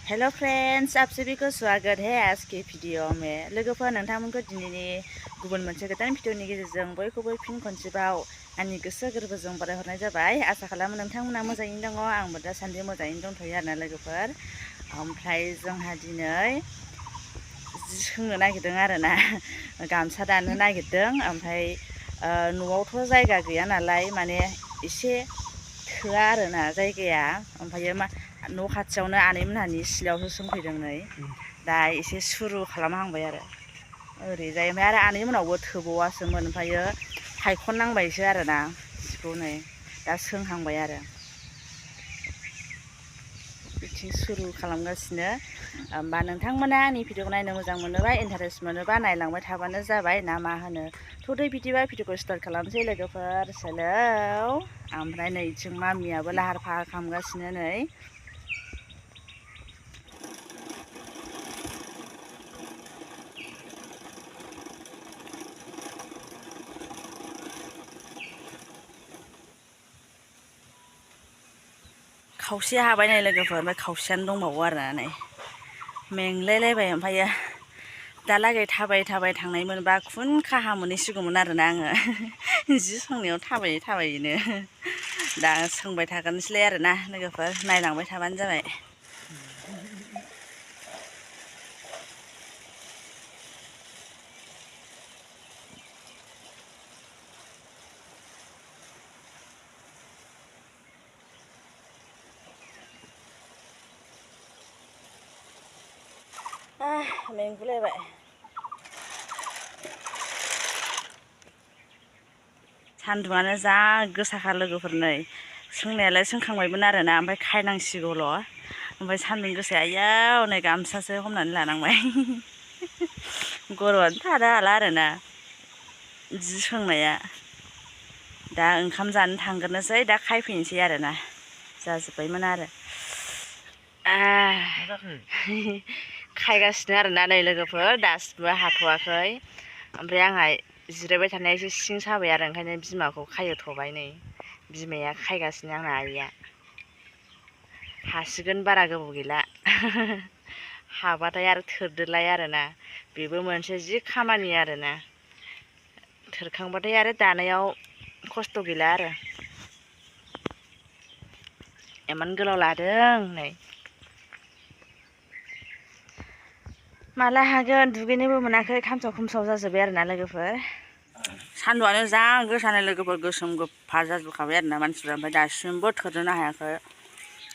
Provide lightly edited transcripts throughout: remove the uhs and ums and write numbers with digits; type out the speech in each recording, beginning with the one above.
Hello friends, आप सभी को स्वागत है आज के वीडियो में। लोगोफोर नोंथांमोनखौ दिनैनि गुबुन मोनसे गोदान भिडिअनि गेजेरजों बयखौबो फिन खनसेबाव आंनि गोसो गोरबोजों बरायहरनाय जाबाय। आसा खालामो नोंथांमोना मोजाङैनो दङ। आंबो दासान्दि मोजाङैनो दंथ'यो आरोना लोगोफोर। ओमफ्राय जोंहा दिनै जि सोंनो नागिरदों आरोना, गामसा दानो नागिरदों। ओमफ्राय न'आवथ' जायगा गैया नालाय, माने एसे थोआ आरोना जायगाया। ओमफ्रायो न' खाथियावनो आनैमोनहानि सिलायावसो सोंफैदों नै। दा एसे सुरु खालामहांबाय आरो ओरैजाय। ओमफ्राय आरो आनैमोनावबो थोबावासोमोन, ओमफ्रायो हायखननांबायसो आरोना सिखौ नै दा सोंहांबाय आरो बिथिं सुरु खालामगासिनो। होमबा नोंथांमोना आंनि भिडिअखौ नायनो मोजां मोनोबा, इन्टारेस्ट मोनोबा नायलांबाय थाबानो जाबाय ना मा होनो। थ' दे बिदिबा भिडिअखौ स्टार्ट खालामसै लोगोफोर। हेलौ। ओमफ्राय नैथिं मामियाबो लाहार फाहार खालामगासिनो नै। खावसे हाबाय नै लोगोफोर, ओमफ्राय खावसेयानो दंबावो आरोना नै। मेंलायलायबाय। ओमफ्रायो दालागै थाबाय थाबाय थांनाय मोनबा खुन खाहा मोनहैसिगौमोन आरोना आङो जि सोंनायाव थाबायै थाबायैनो। दा सोंबाय थागोनसैलाय आरोना लोगोफोर, नायलांबाय थाबानो जाबाय। मेंगुलायबाय। सान्दुङानो जा गोसाखा लोगोफोर नै। सोंनायालाय सोंखांबायमोन आरोना, ओमफ्राय खायनांसिगौल'। ओमफ्राय सान्दुं गोसाया आयाव नै गामसासो हमनानै लानांबाय गरमआनो थानो हाला आरोना जि सोंनाया। दा ओंखाम जानो थांग्रोनोसै, दा खायफैनोसै आरोना। जाजोब्बायमोन आरो खायगासिनो आरोना नै लोगोफोर, दासिमबो हाथ'वाखै। ओमफ्राय आंहा जिरायबाय थानाया एसे सिं साबाय आरो, ओंखायनो बिमाखौ खायहोथ'बाय नै। बिमाया खायगासिनो आंना आइया। हासिगोन, बारा गोबाव गैला हाबाथाय आरो थोरदोलाय आरोना। बेबो मोनसे जि खामानि आरोना। थोरखांबाथाय आरो दानायाव खस्थ' गैला आरो। इमान गोलाव लादों नै। माला हागोन, दुगैनोबो मोनाखै, खामसाव खुमसाव जाजोब्बाय आरोना लोगोफोर। सान्दुङानो जा गोसानो लोगोफोर, गोसोम गोफा जाजोबखाबाय आरोना मानसिफ्रा। ओमफ्राय दासिमबो थोरनोनो हायाखै।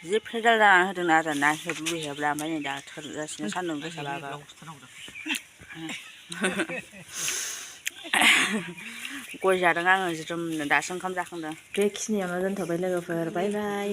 जि फेजाल जानानै होदों आरोना हेब्लु हेबला। ओमफ्राय नै दा थोरगासिनो सान्दुं गोसाबाबो। गय जादों आङो ज्रोमनो, दासो ओंखाम जाखांदों। बेखिनियावनो दोनथ'बाय लोगोफोर, बाय बाय।